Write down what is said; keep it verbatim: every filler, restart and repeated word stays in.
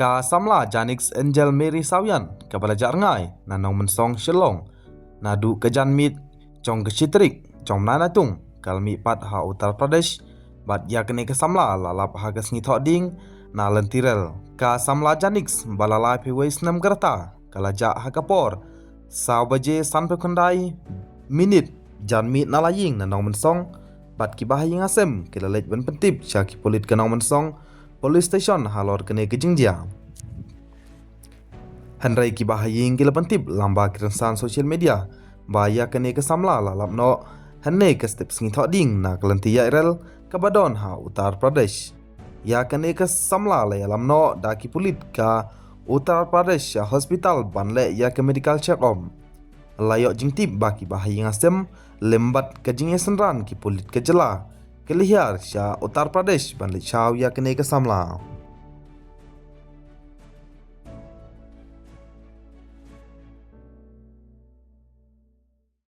Ka samla Janix Angel Mary Sawian kaba la jah rngai na Nongmensong Shillong naduh ka janmiet jong ka shi tarik jong u bnai Naitung, ka la mih pat ha Uttar Pradesh, bad ïa kane ka samla la lap ha ka sngi Thohdieng na lynti rel. Ka samla Janix ba la laiphew wei snem ka rta ka la jah ha ka por saw baje sanphew khyndai minit janmiet na la ïing na Nongmensong, bad ki bahaïing hasem ki la leit ban pyntip sha ki pulit ka Nongmensong Police Station halor kane ka jingjia. Hynrei ki bahaïing ki la pyntip lyngba ki rynsan social media ba ïa kane ka samla la lap noh hynne ka step sngi Thohdieng na ka lynti ïaid rel kaba don ha Uttar Pradesh. Ïa kane ka samla la ïalam noh da ki pulit ka Uttar Pradesh sha hospital ban leh ïa ka medical check up. La ïoh jingtip ba ki bahaïing hasem lem bad ka jingïasynran ki pulit ka jylla ki la hiar sha Uttar Pradesh ban leit shaw ïa kane ka samla.